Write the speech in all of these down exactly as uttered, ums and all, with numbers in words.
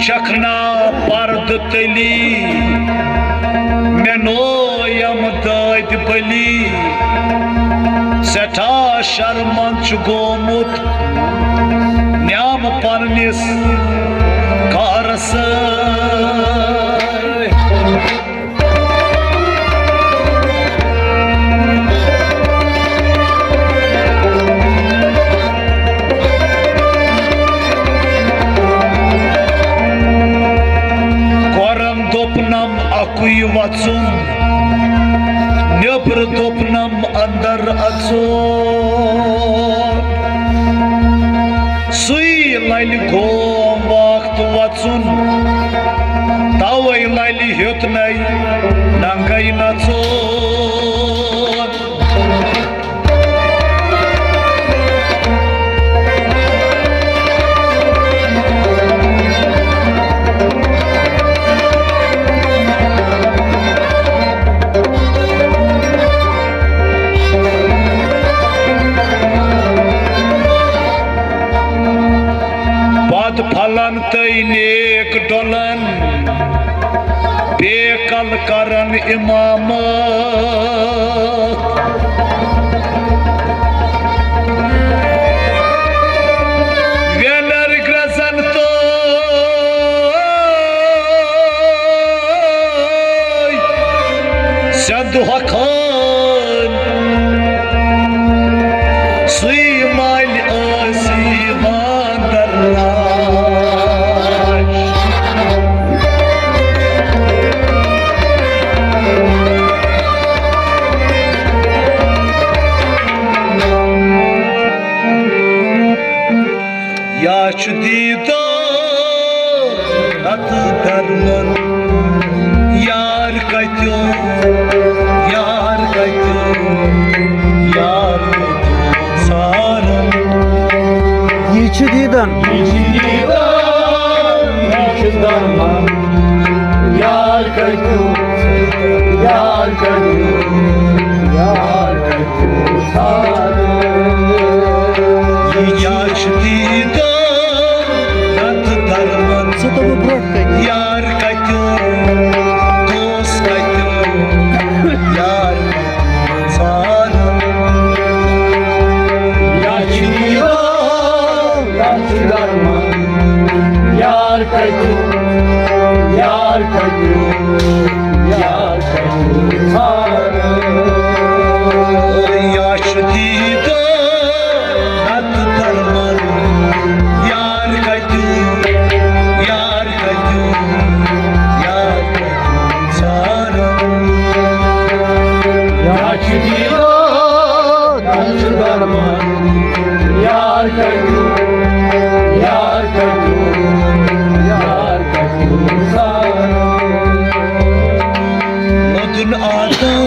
شکھنا پردٕ تٔلی، مےٚ نویم دٲدۍ بٔلی۔ سٮ۪ٹھاہ شرمند چھُ گوٚمُت نیامہٕ پننِس کارس سۭتۍ۔ کورن دوٚپنم اکُے وژُن، نیبر دوٚپنم اندر اژُن۔ سُے للہِ گوم وقت وژُن، توے للہِ ہیوٚتنے ننگے نژُن۔ بد پھلن تہٕ نیک ڈولن، بے کل کرن امامت۔ وینر گرزن تہٕ سیٚنٛدٕ ہۄکھان، سُے مالہِ ٲسی باندر لاش۔ یا چھُ دیٖدار نتہٕ درمن، یار کتیو، یار کتیو، یار کتیو ژھارن۔ یہِ چھُ دیٖدن۔ یہِ چھُ دیٖدن، یہِ چھُ درمن، یار کتیو، یار کتیو، یار کتیو۔ یہِ چھُ دیٖدار نتہٕ درمن۔ سُہ دوٚپُن برٛونٛٹھ کَنہِ۔ یار کَتیُک، دوست کَتیُک، یار کَتیُک ژھانٛڈُن۔ یہِ چھُ دیٖدار نتہٕ درمن۔ یار کَتیُک، یار کَتیُک، یار یا چھُ دیٖدار نتہٕ درمن، یار کَتیُک، یار کَتیُک، یار کَتیُک ژھانٛڈُن۔ یا چھُ دیٖدار نتہٕ درمن، یار کَتیُک، یار کَتیُک، یار کَتیُک ژھانٛڈُن۔ مودُن آدم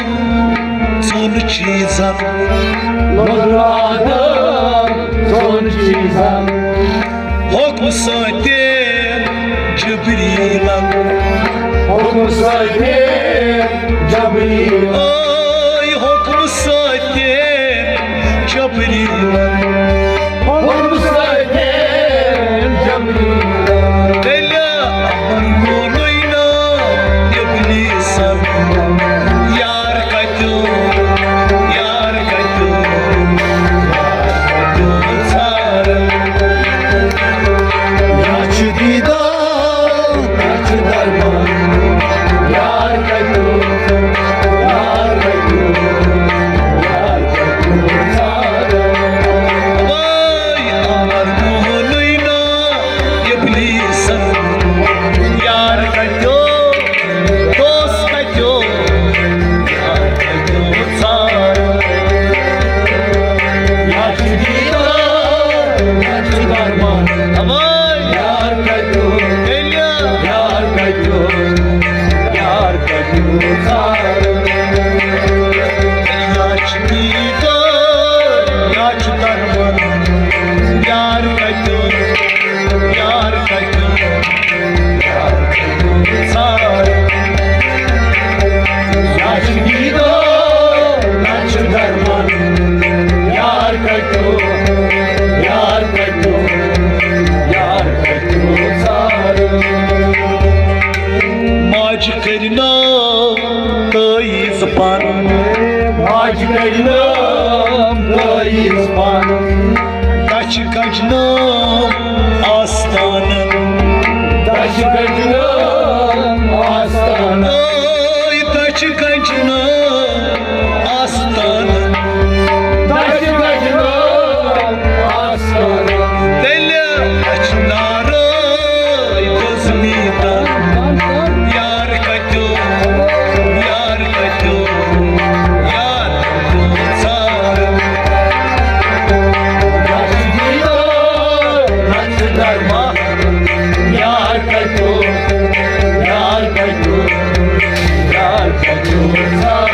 ژوٚن چیٖزن۔ مودُن آدم ژوٚن چیٖزن۔ حُکمہٕ سۭتۍ جبریٖلن۔ حُکمہٕ سۭتۍ جبریٖل۔ اے حُکمہٕ سۭتۍ جبریٖلن۔ حُکمہٕ سۭتۍ جبریٖلن۔ تیٚلہِ امر ووٚنُے نہٕ ابلیسن، یار کتیُک، یار کتیُک، یار کتیُک ژھانٛڈن۔ یا چھُ دیٖدار، یا چھُ درمان، یار کتیُک، یار کتیُک، یار کتیُک ژھانٛڈن۔ پن۔ ماجہِ کٔرۍ نٲم دٲیِس پن۔ دَچھِ کَجہِ نٲم آستانن۔ دَچھِ کَجہِ نٲم آستانن۔ ٲے دَچھِ کَجہِ نٲم آستانن۔ دَچھِ کَجہِ نٲم آستانن۔ تیٚلہِ اَچھِ نارٲے دٔزمیٖتن۔ یار کَتیو، یار کَتیو، یار کَتیو ژھار۔ یار چھُ دیٖدار، نہ چھُ درمان۔ یار کَتیو، یار کَتیو، یار کَتیو ژھار۔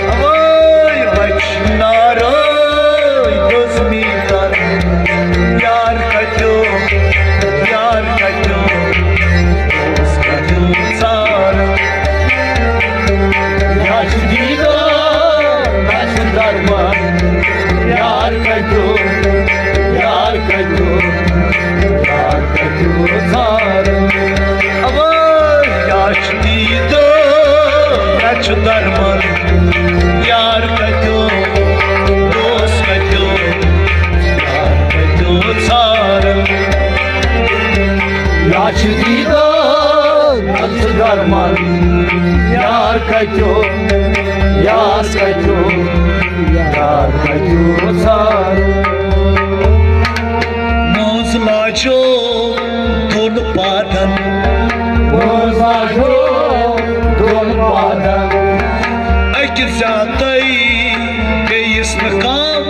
اوے بچ نارٲے دٔزمیٖتن۔ یار کَتیو، یار کَتیو، دوست کَتیو ژھار۔ یار چھُ دیٖدار، نہ چھُ درمان۔ یار کَتیو، یار کَتیو، یار کَتیو ژھار۔ اوے یار چھُ دیٖدار، نہ چھُ درمان۔ یار کَتیو، دوست کَتیو، یار کَتیو ژھار۔ یار چھُ دیٖدار، نہ چھُ درمان۔ یار کَتیو، یار کَتیو، یار کَتیو ژھار۔ موزٕ لاجو دۄن پادن۔ موزٕ لاجو دۄن پادن۔ اَکہِ زیادَے بیٚیِس نہٕ کم۔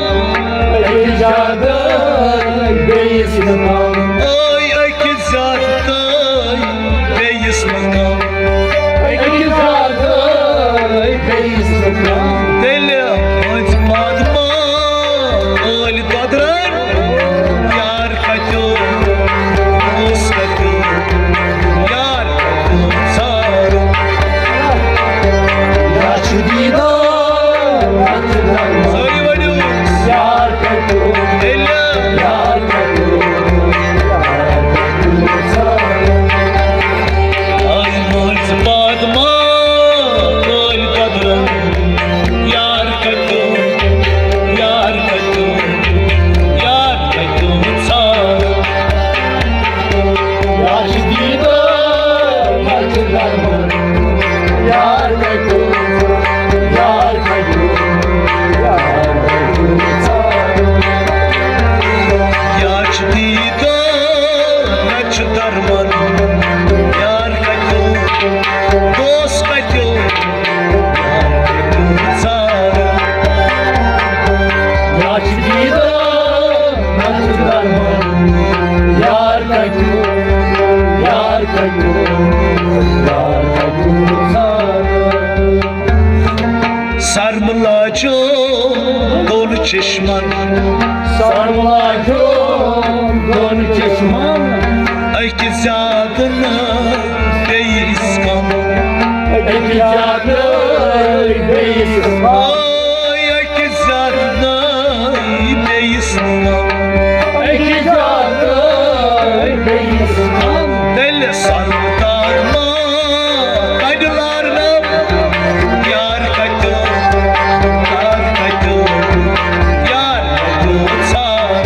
اَکہِ زیادَے بیٚیِس نہٕ کم۔ ٲے اَکہِ زیادَے بیٚیِس نہٕ کم۔ اَکہِ زیادَے بیٚیِس نہٕ کم۔ تیٚلہِ مٔنٛزۍ پادما ٲلۍ دۄدرن۔ یار کَتیو، دوست کَتیو، یار کَتیو ژھار۔ یار چھُ دیٖدار، نہ چھُ درمان۔ سٲری ؤنِو۔ یار کَتیو، تیٚلہِ۔ یار کَتیو، یار کَتیو ژھار۔ آز مٔنٛزۍ پادما ٲلۍ دۄدرن۔ یار کَتیو، یار کَتیو، یار کَتیو ژھار۔ یار چھُ دیٖدار، نہ چھُ درمان۔ یار کَتیو، یار کَتیو، یار کَتیو ژھار۔ یار چھُ دیٖدار، نہ چھُ درمان۔ یار کَتیو، دوست کَتیو، یار کَتیو ژھار۔ یار چھُ دیٖدار، نہ چھُ درمان۔ یار کَتیو، یار کَتیو، یار کَتیو ژھار۔ سرمہٕ لاجو دۄن چشمن۔ سرمہٕ لاجو دۄن چشمن۔ اَکہِ زیادٕ نہٕ بیٚیِس کم۔ اَکہِ زیادٕ بیٚیِس کم۔ آے اَکہِ زیادٕ نہٕ بیٚیِس کم۔ اَکہِ زیادٕ بیٚیِس کم۔ تیٚلہِ سرمہٕ تار ما کَڑِ لارنہٕ۔ یار کَتیو، یار کَتیو، یار کَتیو ژھار۔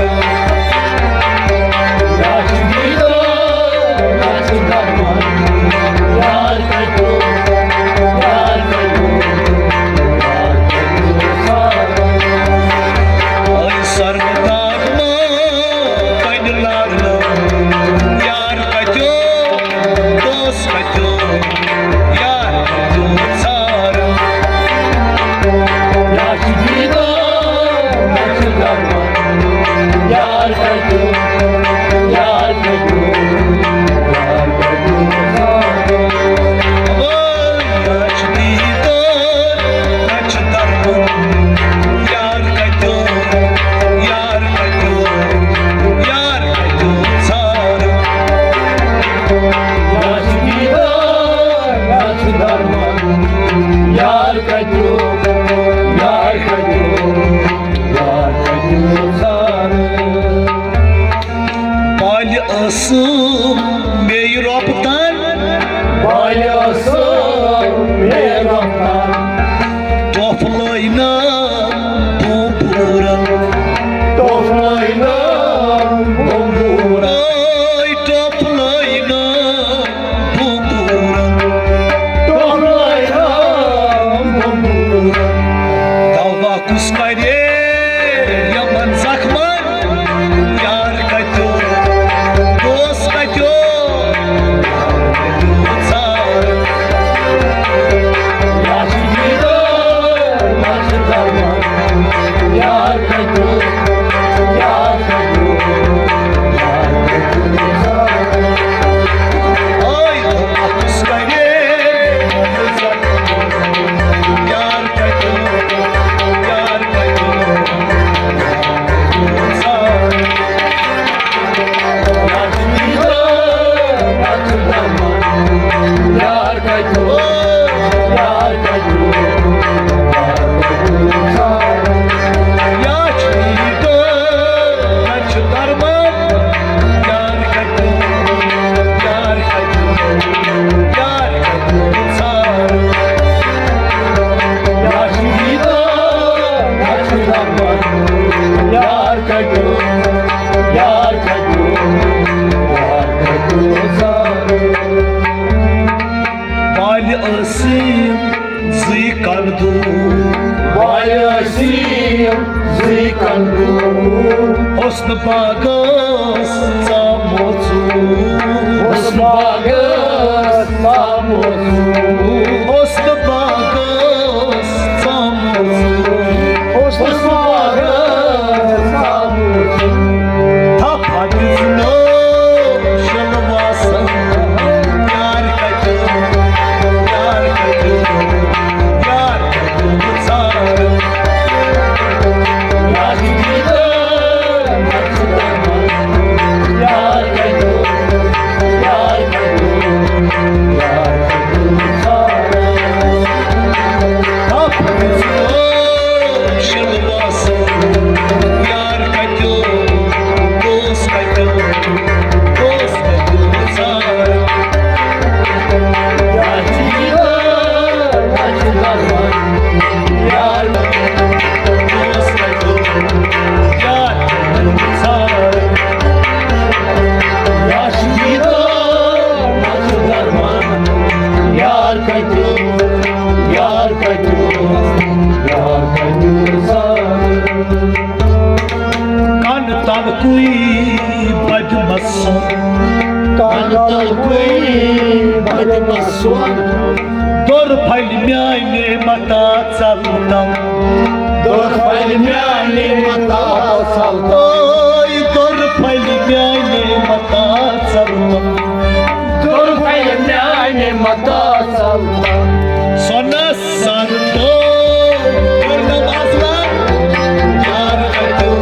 یار چھُ دیٖدار، نہ چھُ درمان۔ یار کَتیو، یار کَتیو، یار کُس کرے یمن زخمن یار کتیو، دوست کتیو، ژار۔ یار کتیو، یار کتیو، یار کتیو، ژار۔ آے، کُس کرے یمن زخمن یار کتیو، یار کتیو، ژار۔ یار کتیو، یار کتیو، یار کتیو، ژار۔ بالہِ ٲسِم زٕے کَنہٕ دوٗر۔ بالہِ ٲسِم زٕے کَنہٕ دوٗر۔ حُسنہٕ باغس ژامو ژوٗر۔ حُسنہٕ باغس ژامو ژوٗر۔ حُسنہٕ باغس ژامو ژوٗر۔ حُسنہٕ باغس ژامو ژوٗر۔ تھپھ دِژنو شلواسن یار کتیو، یار کتیو، یار کتیو، ژار۔ یار کتیو، یار کتیو، یار کتیو، یار کتیو، ژار۔ تھپھ دِژنو شلواسن یار کتیو، دوست کتیو، دوست کتیو، ژار۔ یار کتیو، یار کتیو، دوست کتیو، یار کتیو، ژار۔ یار کتیو، یار کتیو، یار کتیو، ژار۔ کن تلکُے بدمسُن۔ کن تلکُے بدمسُن۔ دوٚر پھلہِ میانہِ متا ژلتم۔ دوٚر پھلہِ میانہِ متا ژلتم۔ دوٚر پھلہِ میانہِ متا ژلتم۔ دوٚر پھلہِ میانہِ متا ژلتم۔ سۄنس سر تو کٔرنم اصلن یار کتیو،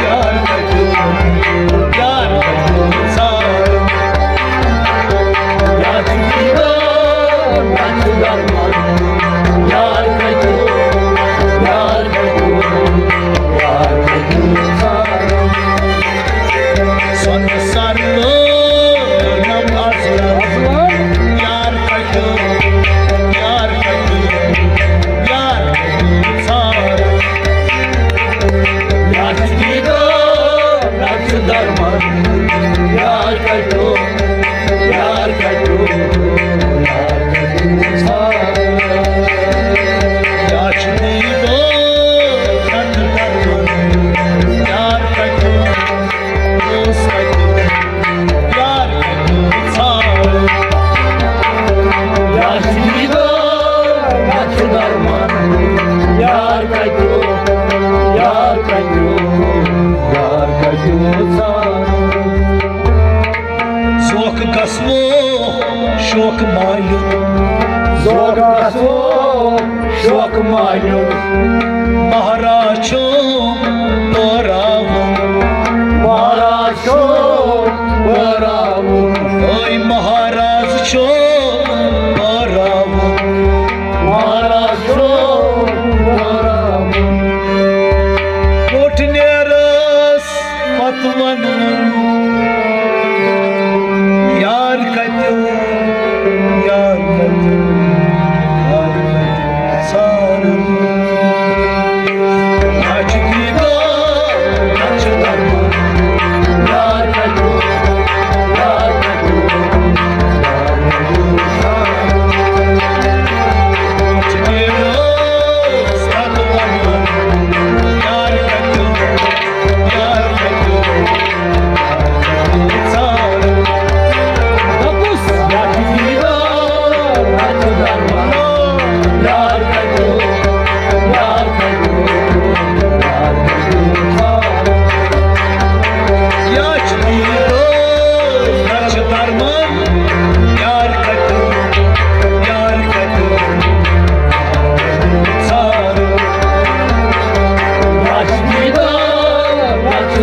یار کتیو، یار کتیو، ژار۔ یار کتیو، یار کتیو، یار کتیو، یار کتیو، ژار۔ سۄنہٕ سر لٲگۍ کٔرنم اصلن یار کتیو، یار کتیو، یار کتیو، ژار۔ یار کتیو، یار کتیو، یار کتیو، ژار۔ یار کتیو، یار کتیو، دوست کتیو، یار کتیو، ژار۔ یار کتیو، یار کتیو، یار کتیو، یار کتیو، ژار۔ زوکھ گژھنو شوق مالیُن۔ زوکھ گژھنو شوق مالیُن۔ مہراز چھُ پٲراوُن۔ مہراز چھُ پٲراوُن۔ اے مہراز چھُ پٲراوُن۔ مہراز چھُ پٲراوُن۔ ووٹ نیرس پتہٕ ونُن، یار کتیو، یار کتیو، یار کتیو ژارُن۔ نہ چھُ دیٖدار، نہ چھُ درمان، یار کتیو، یار کتیو، یار کتیو ژارُن۔ نہ چھُ دیٖدار، نہ چھُ درمان،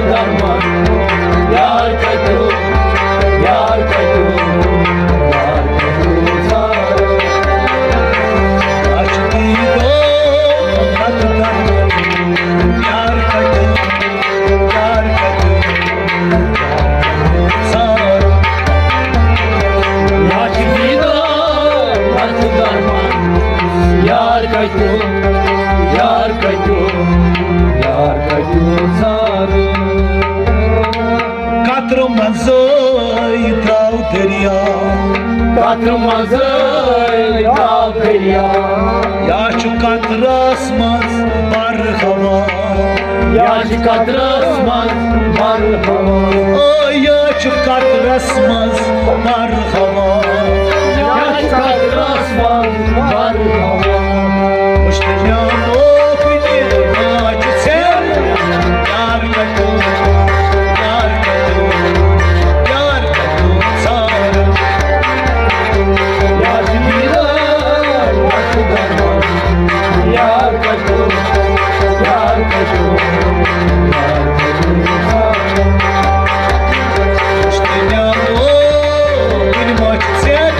درمان، یار کتیو، یار کتیو، یار کتیو ژھارو۔ اچھ دیدو، حق درمان، یار کتیو، یار کتیو، یار کتیو ژھارو۔ اچھ دیدو، حق درمان، یار کتیو، یار کتیو، یار کتیو ژھارو۔ قطرٕ منٛزٕے درٛاو دریا۔ قطرٕ منٛزٕے درٛاو دریا۔ یا چھُ قطرس منٛز بر ہوا۔ یا چھُ قطرس منٛز بر ہوا۔ او، یا چھُ قطرس منٛز بر ہوا۔ یا چھُ قطرس منٛز بر ہوا۔ وٕچھ تہٕ میٛانیو کُنہِ ناچہِ ژھٮ۪ن۔ یار کتیو، یار کتیو، یار کتیو ژھارو۔ یار کتیو، یار کتیو، یار کتیو، یار کتیو ژھارو۔ وٕچھ تہٕ میٛانیو کُنہِ ناچہِ ژھٮ۪ن۔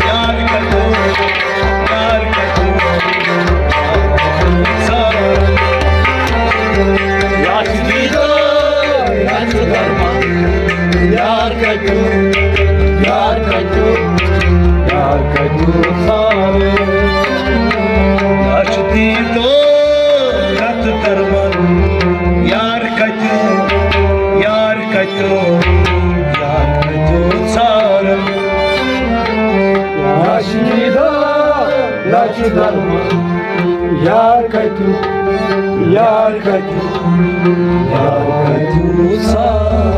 یار کتیو، یار کتیو، یار کتیو ژھارو۔ یار کتیو، یار کتیو، یار کتیو، یار کتیو ژھارو۔ اچھ دیدو، حق درمان، یار کتیو، یار کتیو، یار کتیو ژھارو۔ اچھ دیدو، حق درمان، یار کتیو، یار کتیو، یار کتیو ژھارو۔